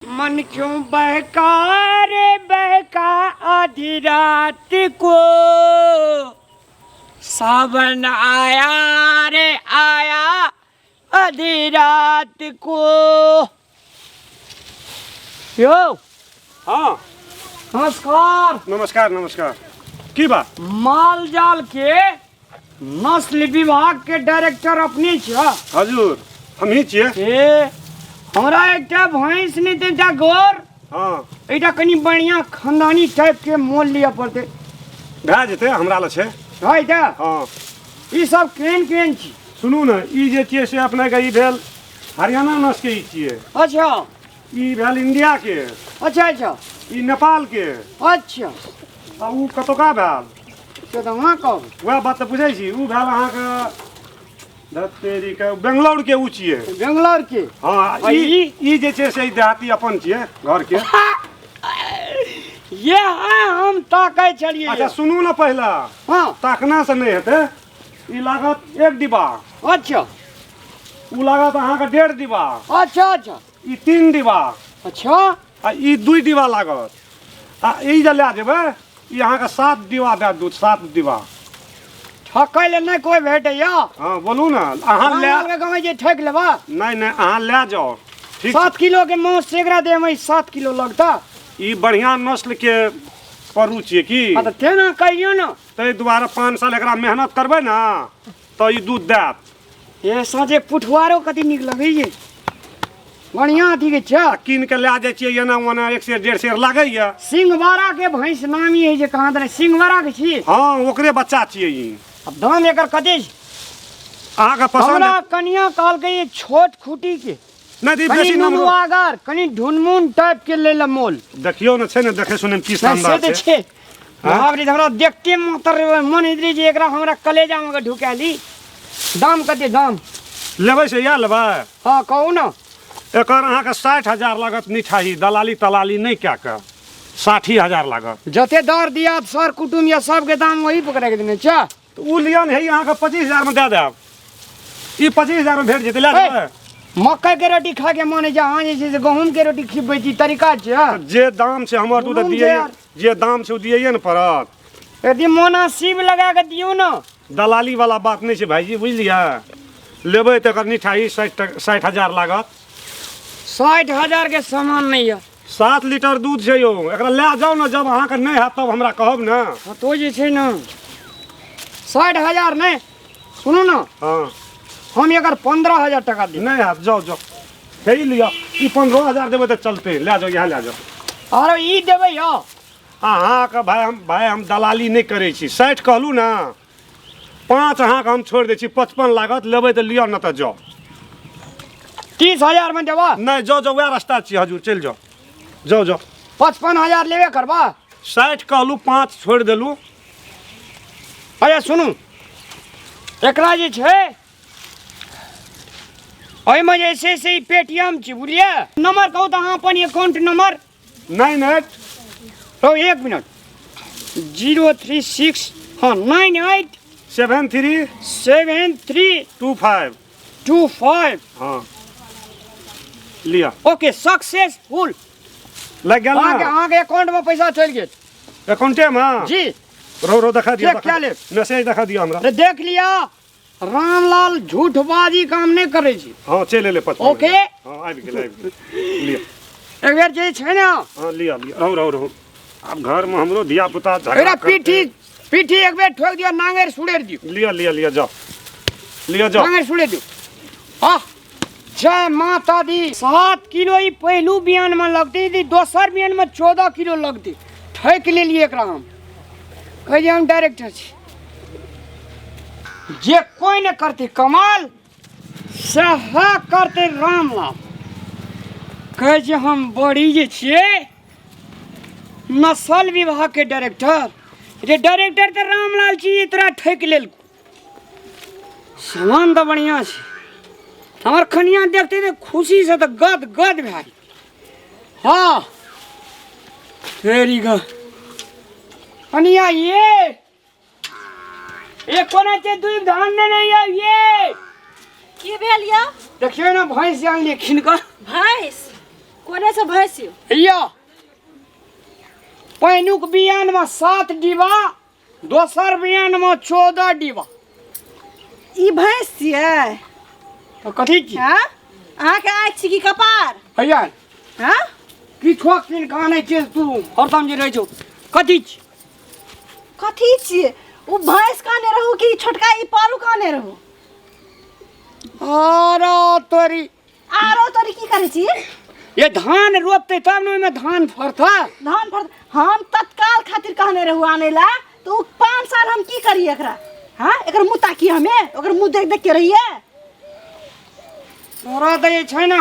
मन क्यों बहका रे बहका आधी रात को, सावन आया रे आया आधी रात को। यौ। हाँ। नमस्कार। नमस्कार नमस्कार। की बात? माल जाल के नस्ल विभाग के डायरेक्टर अपने छियै? हजुर, हमही छियै। ए हमरा एकटा भैंस नहि तऽ एकटा गोर। हाँ। एकटा कनि बढ़िया खानदानी टाइप के मोल लिअ पड़तै। भए जेतै, हमरा लग छै। भए जेतै? हाँ। ई सब केहन केहन छी? सुनू ने, ई जे छियै से अपनेके ई भेल हरियाणा नस्ल के ई छियै। अच्छा। ई भेल इंडिया के। अच्छा अच्छा। ई नेपाल के। अच्छा। आ उ कतौका भेल? से तऽ अहाँ कहू। वएह बात तऽ बुझै छी। उ भेल अहाँके धत्तेरी के बेंगलौर के उ छियै। बेंगलौर के? हाँ। आ ई? ई जे छै से ई देहाती अपन छियै घर के। ये हम ताकै छलियै। अच्छा सुनू ने पहिले। हाँ। ताकना से नहि हेतै। ई लागत एक डिब्बा। अच्छा। उ लागत अहाँके 1.5 डिब्बा। अच्छा अच्छा। ई 3 डिब्बा। अच्छा। आ ई 2 डिब्बा लागत। आ ई जे लए जेबै ई अहाँके 7 डिब्बा दए दूध, 7 डिब्बा। ठकै लए नहि कोइ भेटैया? हाँ बोलू ने, अहाँ लए रामलाल के गाँव जे ठकि लेबा? नहि नहि, अहाँ लए जाउ। ठीक। 7 किलो के मांस से एकरा देबै, 7 किलो लगता। ई बढ़िआँ नस्ल के परू छियै की? हाँ तऽ तेना कहियौ ने। ताहि दुआरे 5 साल एकरा मेहनत करबै ने तऽ ई दूध देत। ए साँझे पुठुआरो कति नीक लगैए, बढ़िआँ अथी के छै। कीन के लए जाइ छियै एना ओना, 1 सेर 1.5 सेर लागैए। सिंहवाड़ा के भैंस नामी है जे कहाँ दने सिंहवाड़ा के छी? हाँ ओकरे बच्चा छियै ई। अब दाम एकर कते छै? अहाँके पसंद? हमरा कनिया कहलकै ये छोट खूटी के। नहि तऽ ई कनि बेसी नमरो। नुनुआगर, कनि ढुनमुन टाइप के ले ले मोल। देखियौ ने, छै ने देखै सुनै मे की नहि, से शानदार तऽ छै। छै। बाप रे, हमरा देखते मातर मन होइत रहै जे एकरा हमरा कलेजा मे ढुका ली। दाम कते दाम? लेबै से इएह लेबै? हाँ कहू ने। एकर अहाँके 60,000 लागत निठाही, दलाली तलाली नहि कए कऽ 60,000 लागत। जते दर दिया सर कुटुम या सबके दाम वही पकड़ाके देने छै। तऽ ओ लिअ ने, हे अहाँके 25,000 मे दए देब। ई 25,000 मे भेट जेतै, लए जेबै। मकई के रोटी खा के मन होइ छै, अहाँ जे छै से गहूँम के रोटी खिबै छी, तरीका छै। जे दाम छै हमर तऽ ओ तऽ गहूँम दियै, छै यार। जे दाम छै ओ दियैए ने पड़त। यदि मोनासिब लगा के दियौ ने। दलाली वाला बात नहि छै भाईजी, बुझलियै? लेबै तऽ एकर निठाही 60,000 लागत। 60,000 के सामान नहि यऽ। 7 लीटर दूध छै यौ, एकरा लए जाउ ने, जब अहाँके नहि हैत तब हमरा कहब ने। हाँ तो जे छै ने 60,000 नहि, सुनू ने। हाँ। हम एकर 15,000 टका देब। नहि हैत, जाउ जाउ, हे ई लिअ, ई 15,000 देबै तऽ चलतै, लए जाउ, इएह लए जाउ। आरो ई देबै यौ? अहाँके भाय हम दलाली नहि करै छी। 60 कहलहुँ ने, 5 अहाँके हम छोड़ि दै छी, 55 लागत, लेबै तऽ लिअ, नहि तऽ जाउ। 30,000 मे देबा? नहि, जाउ जाउ, वएह रास्ता छी हजूर, चलि जाउ, जाउ जाउ। 55,000 लेबे करबा? 60 कहलहुँ, 5 छोड़ि देलहुँ। अच्छा सुनू, एकरा जे छै ओहिमे जे छै से ई पेटीएम छै, बुझलियै? नंबर कहू तऽ अहाँ अपन अकाउंट नंबर। 98। रौ 1 मिनट, 036, हाँ 98 73 73 25 25। हाँ लिअ। Okay successful. लागि गेल ने? अहाँके अकाउंट में पैसा चलि गेल। अकाउंटे में? जी। रो रो देखा दियौ, चेक कए लेब। मैसेज देखा दियौ हमरा। अरे देख लिअ, रामलाल झूठबाजी काम नहि करै छै। हाँ चलि एलै 55। ओके। हाँ आबि गेल, आबि गेल, लिअ। एक बेर जे छै ने। हाँ लिअ लिअ, रहू रहू रहू। आब घर में हमरो धिया पुता झगड़ा एकरा करतै। पीठी एक बेर ठोकि दियौ, नांगरि सुड़ेर दियौ। लिअ लिअ लिअ, जाउ लिअ जाउ। नांगरि सुड़ेर दियौ। आह जय माता दी। 7 किलो ई पहिलू बियान में लगतै, यदि दोसर बियान में 14 किलो लगतै। ठकि लेलियै एकरा हम, कहै जे हम डायरेक्टर छी। जे कोइ नहि करतै कमाल सएह करतै रामलाल। कहै जे हम बड़ी जे छियै नस्ल विभाग के डायरेक्टर। रे डायरेक्टर तऽ रामलाल छी, तोरा ठकि लेलको। सामान तऽ बढ़िआँ छै, हमर कनिया देखते तऽ खुशीसँ तऽ गद गद भए गेल। हाँ वेरी गुड कनिया। ये कोना छै दूध धान ने नहीं ये ये की भेल यौ? देखियौ ने भैंस आनलियै खिन कऽ। भैंस? कोने से भैंस यौ? या पहिनुक बियानमे 7 डिब्बा, दोसर बियानमे 14 डिब्बा। ई भैंस छियै? तऽ कथी छी? हाँ, अहाँके आँखि छी कि कपार? हैया। हाँ। किछो कीन कऽ आनै छियै तू, हरदम जे रहै छौ। कथी छी? कथी छियै? ओ भैंस कहने रहू कि छोटका ई पारू कहने रहू? आरो तोरी। आरो तोरी की करै छी? ये धान रोपतै तब ने ओहिमे धान फड़तै। धान फड़तै। हम तत्काल खातिर कहने रहू आनै ला, तऽ ओ 5 साल हम की करियै एकरा? हाँ, एकर मुँह ताकी हमे ओकर मुँह देख देख के रहियै? तोरा तऽ जे छै ने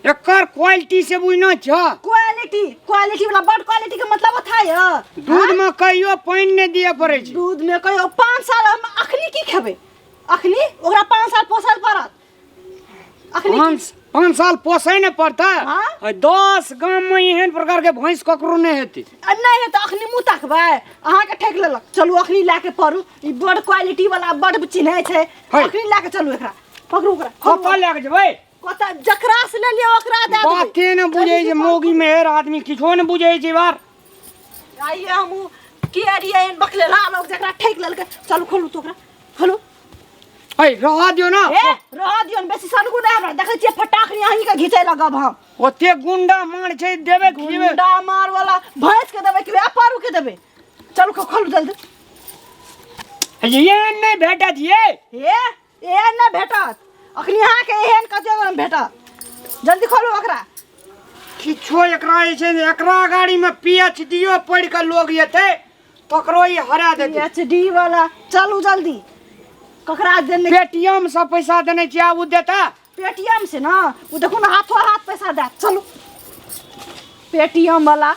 एकर क्वालिटी से बुझना छ। क्वालिटी, क्वालिटी वाला बड क्वालिटी के मतलब था य। दूध में कहियो पानि नहि दिअ पड़ै छै। दूध में कहियो 5 साल हम अखनी की खेबै? अखनी ओकरा 5 साल पोसल पड़त। अखनी 5 साल पोसै ने पड़तै। हाँ? आ 10 गाम में एहन प्रकार के भैंस ककरो नहि हेतै। आ नहि हेतै। अखनी मुँह ताकबै? अहाँके ठकि लेलक। चलू अखनी लए के पड़ू, ई बड क्वालिटी वाला बड चिन्है छै। है। अखनी लए के चलू, एकरा पकड़ू, ओकरा कतऽ लए के जेबै? कतऽ जकरा से लेलियै ओकरा दए देबै। बाते ने बुझै छै मौगी मेहर आदमी, किछो ने बुझै छै बार। आइए हमहूँ के रहियै एहन बकलेला लोग जकरा ठकि लेलकै। चलू खोलू तो ओकरा, खोलू। है रह दियौ ना। ए रह दियौ न, बेसी सनगु नहि हमरा। देखै छियै फटाकनी अहीं के घिचै लगब हम। ओते गुंडा मार छै, देबै खिएबै। गुंडा मार वाला भैंस के देबै कि व्यापारू के देबै? चलू खोलू जल्दी। एहन नहि भेटत ये। हे एहन नहि भेटत अखनी अहाँके, एहन कते नहि भेटत। जल्दी खोलू ओकरा। किछो एकरा जे छै ने, एकरा गाड़ीमे पी एच डी ओ पढ़ि कऽ लोग एतै तकरो ई हरा देतै। एच डी वाला। चलू जल्दी, ककरा देने? पेटीएम से पैसा देने छियै, आब ओ देता? पेटीएम से ना, ओ देखू ना हाथो हाथ पैसा देत। चलू, पेटीएम वाला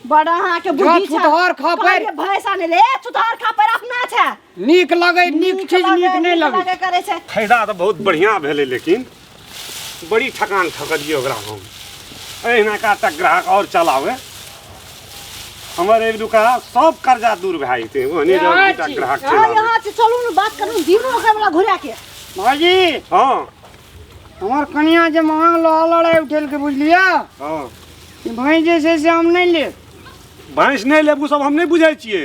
बड़ा अहाँके बुद्धि छै। छुतहर खा पैर। कहलियै भैंस आनै ले, ए, छुतहर खा पैर अपना छै। नीक लगै, नीक चीज नीक नहि लगै। करै छै। फायदा तऽ बहुत बढ़िआँ भेलै, लेकिन बड़ी ठकान ठकलियै ओकरा हम। एहिना का तक ग्राहक और चलावे, हमर एक दुका सब कर्जा दूर भए जेतै। ओहने यहाँ जब दूटा छी। ग्राहक हाँ, चलि आबै। यहाँ छी, चलू ने बात करू, दियौ ने ओकरा वाला घुरा के। भाईजी। हँ। हमर कनिया जे महंग लोहा लड़ाइ उठेलकै, बुझलियै? हँ। ई भैंस जे छै से हम नहि लेब। भैंस नहि लेब, ओ सब हम नहि बुझै छियै।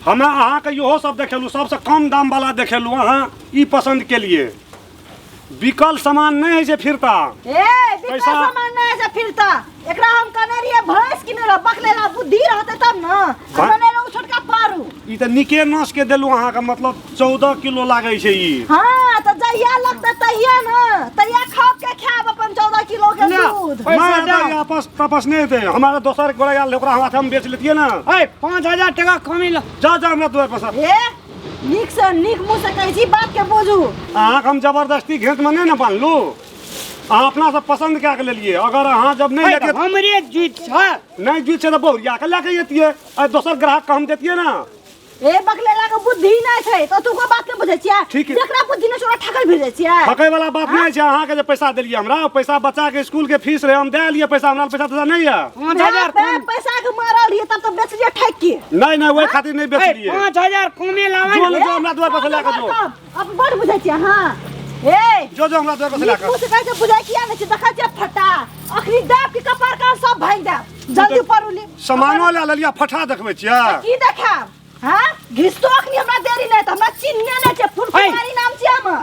हमरा अहाँके इहो सब देखेलहुँ, सबसँ कम दाम वाला देखेलहुँ, अहाँ ई पसन्द केलियै। बिकल सामान नहि होइ छै फिरता। ए बिकल सामान नहि होइ छै फिरता। एकरा हम कहने रहियै भैंस किने रह, बकलेला बुद्धि रहतै तब ने। कहने रहू छोटका पारू। ई तऽ नीके नस के देलहुँ अहाँके, मतलब 14 किलो लागै छै ई। हाँ, तऽ जहिया लगतै तहिया ने, तहिया खप के खायब अपन 14 किलो के ना, दूध। पैसा नहि, दे। नहि, आपस तपस नहि हेतै। हमारा दोसर गोरा आयल, ओकरा हाथ हम बेच लेतियै ने। है 5000 टका कमी ल। जा जा हमरा दुआर पर से। ए नीक से नीक मुँह से कहै छी, बात के बुझू। अहाँके हम जबरदस्ती घेंटमे नहि ने बान्हलू, अहाँ अपना से पसन्द कए के लेलियै। अगर अहाँ जब नहि है, तऽ लेतियै। हमरे जीत छै। नहि जीत छै तऽ बहुरिया के लए के जैतियै, आ दोसर ग्राहक के हम देतियै ने। ए बकलेला के बुद्धि नहि छै तऽ तू को बात नहि बुझै छियै? ठीक है। जकरा बुद्धि नहि छै ओकरा ठकल भेजै छियै। ठकै वाला बात नहि छै। अहाँके जे पैसा देलियै हमरा, ओ पैसा बच्चा के स्कूल के फीस रहै, हम दए एलियै पैसा। हमरा पैसा तैसा नहि यऽ। 5000 कम। पैसा के मारल रहियै तब तऽ बेचलियै ठकि के। नहि नहि, ओहि खातिर नहि है, बेचलियै। 5000 कमे लाबै। जो ले जो, हमरा दुआर पर से लए के जो। अब बड़ बुझै छियै अहाँ। ए जो जो हमरा दुआर पर से लए नीक के। मुँह से कहै छै, बुझै किया नहि छै? देखै छियै फटा अखनी दाब के कपार कान सब भाङि देब। जल्दी ऊपर उली। सामानो लए लेलियै, फटा देखबै छियै। की देखाब? हाँ, घिसतो अखनी हमरा देरी नहि तऽ हमरा चिन्हने नहि छै। फुलकुमारी नाम छियै हमर।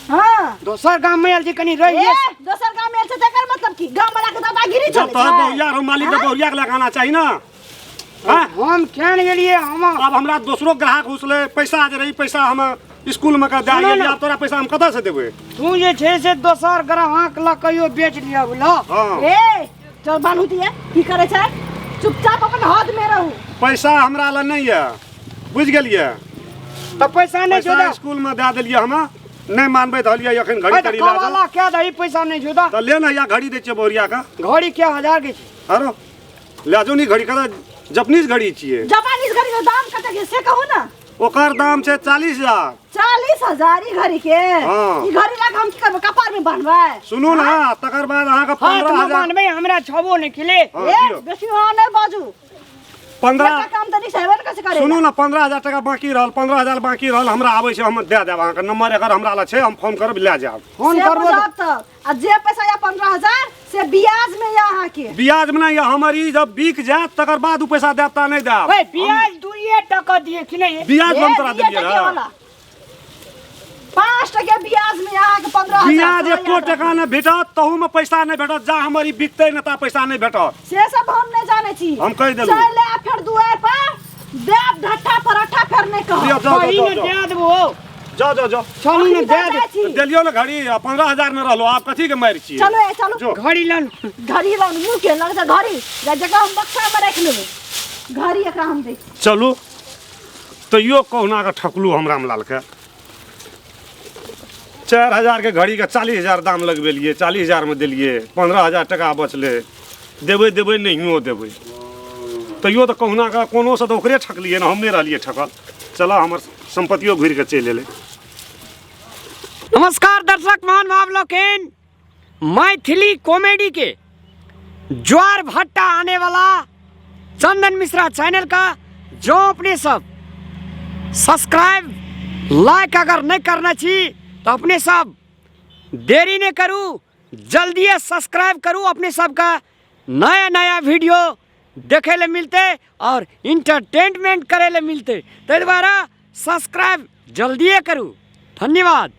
हाँ। दोसर गाम में आयल छी, कनि रहि। ए दोसर गाम में आयल छै तकर मतलब की गाम वाला के दादागिरी जब चलै तोहर छै? बहुरिया रहो मालिक, तऽ बहुरिया के लगाना चाही ना। हाँ? हम केहन गेलियै हम? आब हमरा दोसरो ग्राहक घुसलै, पैसा जे रही पैसा हम स्कूल में के दए सुनो गेलियै। ना। आब तोरा पैसा हम कतऽ से देबै? तू जे छै से दोसर ग्राहक लग कहियो बेच लिअ, बुझलह? हँ। ए चल बान्हू दिए, की करै छै? चुपचाप अपन हद में रहू। पैसा हमरा लग नहि यऽ, बुझि गेलियै? तऽ पैसा नहि छौ? पैसा स्कूल में दए देलियै। हम नहि मानबै तऽ हलियै एखन घड़ी तड़ी लए जाउ। कवाला क्या दही, पैसा नहि छौ तऽ तऽ ले ने, या घड़ी दै छियै बहुरिया के। घड़ी क्या हजार के छै? आरो लए जाउ नी घड़ी, कतऽ जपनीज घड़ी छियै। जापानीज घड़ी के दाम कतेक छै से कहू ने। ओकर दाम छै 40,000। 40,000 ई घड़ी के? हाँ। ई घड़ी लए कऽ हम की करबै? कपार में बान्हबै? सुनू ने, तकर बाद अहाँके हाथ 15 में हजार बान्हबै, हमरा छबो नहि खिले। हँ, ए दियौ। बेसी अहाँ नहि बाजू। 15 एकटा काम तऽ नहीं हेबे ने करै छै सुनू ने, 15,000 टका बाकी रहल, 15,000 बाकी रहल, हमरा आबै छै, हम दए देब अहाँके नंबर एकर हमरा लग छै, हम फोन करब लए जायब। फोन से करबो बुझब तऽ आ जे पैसा या 15,000 से ब्याज में या अहाँके ब्याज में नहीं, हमर ई जब बिक जायत तकर बाद उ पैसा देब ता नहीं देब। ओए ब्याज 2 टका दिए कि नहीं? ब्याज हम तोरा दुइये देलियै टके रह। वाला। 5 टके ब्याज में अहाँके 15,000 ब्याज तोरा एको याद टका नहि भेटत, तहूमे पैसा नहि भेटत, जा हमर ई बिकतै नहि ता पैसा नहि भेटत। से सब हम नहीं जाने छी। हम कहि देलहुँ। चल आ फेर दुआर पर देब ढट्ठा पराठा, फेर नहीं कहब। दिअ, जाओ, कही जाओ, ने जाओ। दे देबो। जाओ जाओ जाओ। चलू ने अखनी दे तऽ दे। जाइ छी। देलियौ ने घड़ी, आ 15,000 मे रहलो, आब कथी के मारि छियै? चलो ए चलो। जो। घड़ी लन। घड़ी लाउ ने, मुँह के लग जा घड़ी, जा जकरा हम बक्सा में राखि लेबै घड़ी एकरा हम दै छी। चलू तैयो कहुना के ठकलू हम रामलाल के। 4,000 के घड़ी के 40,000 दाम लगबेलियै, 40,000 में देलियै, 15,000 टका बचलै। देबै देबै नहियो देबै, तैयो तऽ कहुना के कोनो से तऽ ओकरे ठकलियै ने, हम नहि रहलियै ठकल। चलऽ हमर सम्पत्तियो घुरि के चलि एलै। नमस्कार दर्शक महानुभाव लोकनि, मैथिली कॉमेडी के ज्वार भट्टा आने वाला चंदन मिश्रा चैनल का जो अपने सब सब्सक्राइब लाइक अगर नहीं करना छी तो अपने सब देरी नहीं करू, जल्दी सब्सक्राइब करू। अपने सबका नया नया वीडियो देखे ले मिलते और इंटरटेनमेंट करे ले मिलते, ताहि द्वारा सब्सक्राइब जल्दिए करू। धन्यवाद।